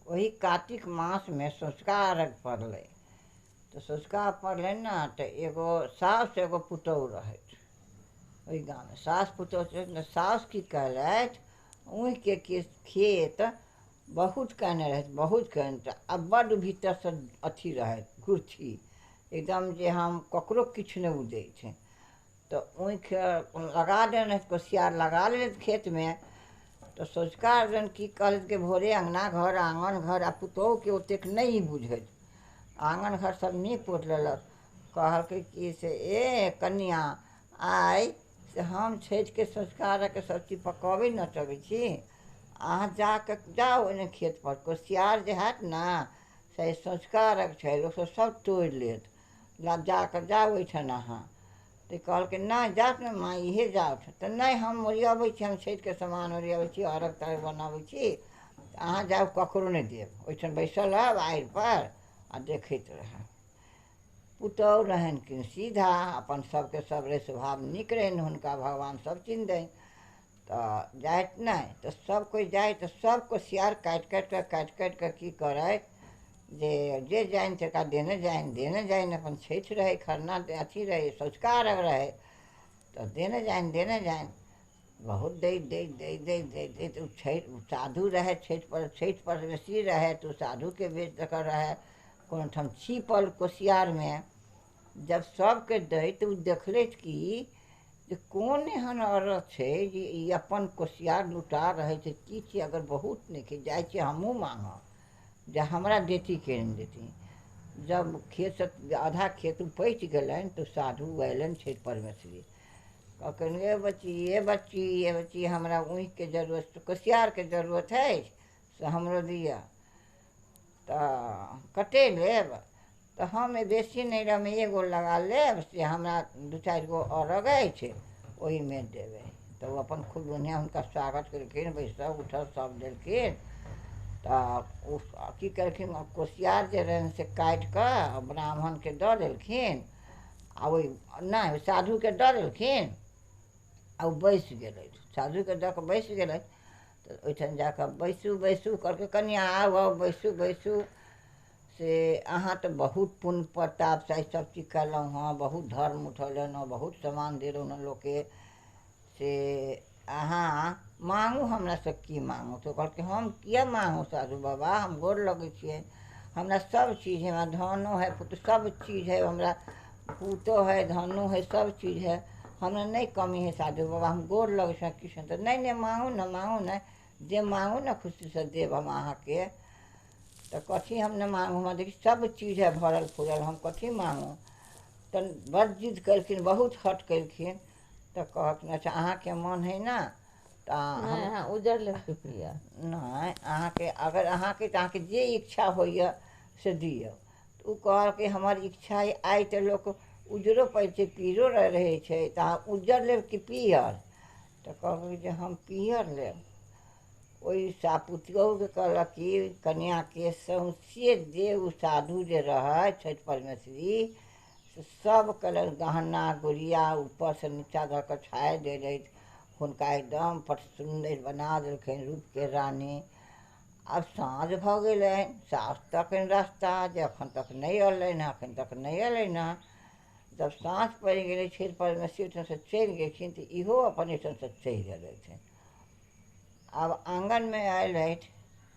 ओही कातिक मासमे सँझुका अर्घ पड़लै। तऽ सँझुका पड़लै ने, तऽ एगो साउस एगो पुतोहु रहथि ओहि गाममे। सासु पुतोहु छथि ने। साउस की कयलथि, ऊखिके खेत बहुत कयने रहथि, बहुत कयने, आ बड्ड भीतरसँ अथी रहथि, गुरछी एकदम, जे हम ककरो किछु नहि ओ दै छै। तऽ ऊखि लगा देने रहथि, कुसियार लगा लेलथि खेतमे। तऽ सँझुका दिन की कहलथि कि भोरे अङ्गना घर, आङ्गन घर, आ पुतोहुके ओतेक नहि बुझैत, आङ्गन घर सब नीप पोति लेलक। कहलकै कि से ए कनिआँ, आइ से हम छठिके सँझुका अर्घके सबचीज पकबै नचबै छी, अहाँ जाकऽ जाउ ओन्ने खेतपर, कुसियार जे हैत ने से सँझुका अर्घ छै, लोकसब सब तोड़ि लेत, जाकऽ जाउ ओहिठाम अहाँ। तऽ कहलकै नहि, जाउथ ने माँ, इहे जाउथ। तऽ नहि, हम ओरियाबै छी, हम छठिके सामान ओरियाबै छी, अर्घ तर्घ बनाबै छी, अहाँ जाउ, ककरो नहि देब, ओहिठाम बैसल रहब आड़िपर आ देखैत रहब। पुतोहु रहनि कि सीधा, अपन सभके सब रहै स्वभाव नीक रहनि हुनका, भगवान सब चीज दै। तऽ जाइत नहि तऽ सब कोइ जाइ, तऽ सब कुसियार काटि काटि कऽ, काटि काटि कऽ की करथि जे जे जानि तकरा देने जानि, देने जानि। अपन छठि रहै, खरना अथी रहै, सँझुका अर्घ रहै, तऽ देने जानि, देने जानि, बहुत दैत दैत दैत दैत दैत दैत ओ छठि साधु रहै, छठि पर, छठि परमेश्वरी रहै, तऽ ओ साधुके बेच कऽ रहै कोनो ठाम छिपल कुसियारमे। जब सभके दैत ओ देखलथि कि जे कोन एहन औरत छै जे ई अपन कुसियार लुटा रहै छै, की छै अगर बहुत नीक जाइ छी, हमहूँ माँगब जे हमरा देती के नहि देती। जब खेतसँ आधा खेत उपटि गेलनि तऽ साधु अयलनि छठि परमेश्वरी, कहलखिन ये बच्ची, ये बच्ची, ये बच्ची, हमरा ऊखिके जरूरत, कुसियारके जरूरत अछि, से हमरो दिअ। तऽ कतेक लेब? तऽ हम बेसी नहि लेब, एगो लगा लेब, से हमरा दू चारि गो अर्घ अछि, ओहिमे देबै। तऽ ओ अपन खूब बढ़िआँ हुनका स्वागत केलखिन, बैसऽ उठऽ सब देलखिन। तऽ ओ की केलखिन, कुसियार जे रहनि से काटि कऽ ब्राह्मणके दऽ देलखिन, आ ओहि नहि साधुके दऽ देलखिन, आ ओ बैसि गेलथि। साधुके दऽ कऽ बैसि गेलथि। तऽ ओहिठाम जा कऽ बैसू बैसू कहलकै, कनिआँ आउ आउ, बैसू बैसू, से अहाँ तऽ बहुत पुण्य प्रतापसँ आइ सभचीज कयलहुँ हँ, बहुत धर्म उठेलहुँ हँ, बहुत सामान देलहुँ हँ लोकके, से अहाँ माँगू हमरासँ, की माँगू? तऽ कहलकै हम किए माँगू साधु बाबा, हम गोर लगै छियै, हमरा सब चीज हइ, हमरा धनो हइ, पुत सब चीज हइ, हमरा पूतो हइ, धनो हइ, सब चीज हइ, हमरा नहि कमी हइ, साधु बाबा, हम गोर लगै छी, किछु नहि। तऽ नहि नहि, माँगू ने, माँगू ने, जे माँगू ने खुशीसँ देब हम अहाँके। तऽ कथी हम नहि माँगू, हमरा देखी सब चीज हइ भरल पूरल, हम कथी माँगू? तऽ बड़ जिद केलखिन, बहुत हट केलखिन। तऽ कहलखिन अच्छा, अहाँके मन हइ ने, तऽ नहि, अहाँ उज्जर लेब कि पियर? नहि, अहाँके अगर अहाँके तऽ अहाँके जे इच्छा होइए से दिअ। तऽ ओ कहलकै हमर इच्छा अइ, आइ तऽ लोक उज्जरो पहिरै छै, पीरो रहै छै, तऽ अहाँ उज्जर लेब कि पियर? तऽ कहलकै जे हम पियर लेब। ओहि सा पुतोहुके कहलक कि कनिआँके सौँसे देह ओ साधु जे रहै छठि परमेश्वरी से सब कलर गहना गुड़िया ऊपरसँ नीचाँ धऽ कऽ छाड़ि देलथि हुनका, एकदम बड़ सुन्दर बना देलखिन रूपके रानी। आब साँझ भऽ गेलनि, सासु तकनि रास्ता जे एखन तक नहि अयलनि हँ, एखन तक नहि अयलनि हँ। जब साँझ पड़ि गेलै, छठि परमेश्वरी ओहिठामसँ चलि गेलखिन, तऽ इहो अपन एहिठामसँ चलि गेलथि। आब आङ्गनमे अयलथि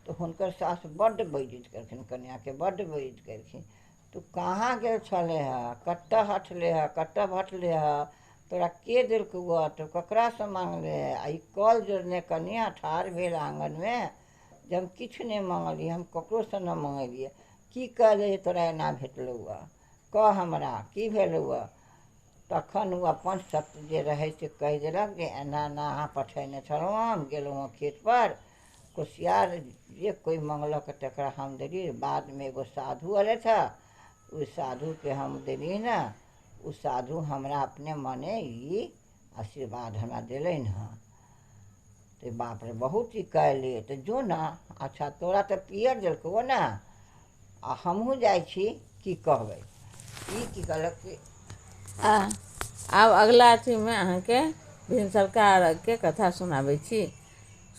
तऽ हुनकर सासु बड्ड बेइज्जत केलखिन कनिआँके, बड्ड बेइज्जत केलखिन। तू कहाँ गेल छलै हँ? कतऽ हटले हँ? कतऽ भटले हँ? तोरा के देलकौ हँ? तू ककरासँ माँगले हँ? आ ई कल जोड़ने कनिआँ ठाढ़ भेल आङ्गनमे जे हम किछु नहि मङ्गलियै, हम ककरोसँ नहि मङ्गलियै, की कहले जे तोरा एना भेटलौ हँ? कह हमरा की भेलौ हँ? तखन ओ अपन सत्य जे रहै से कहि देलक जे एना एना अहाँ पठेने छलहुँ हँ, हम गेलहुँ हँ खेतपर, कुसियार जे कोइ मङ्गलक तकरा हम देलियै, बादमे एगो साधु अयलथि हँ, ओहि साधुके हम देलियै ने, ओ साधु हमरा अपने मने ई आशीर्वाद हमरा देलनि हँ। तऽ बाप रे, बहुत ही कयले तऽ जो ने, अच्छा तोरा तऽ पियर देलकौ ने, आ हमहूँ जाइ छी, की कहबै ई की कहलक कि आ आब अगिला अथीमे अहाँके भिनसरका अर्घके कथा सुनाबै छी।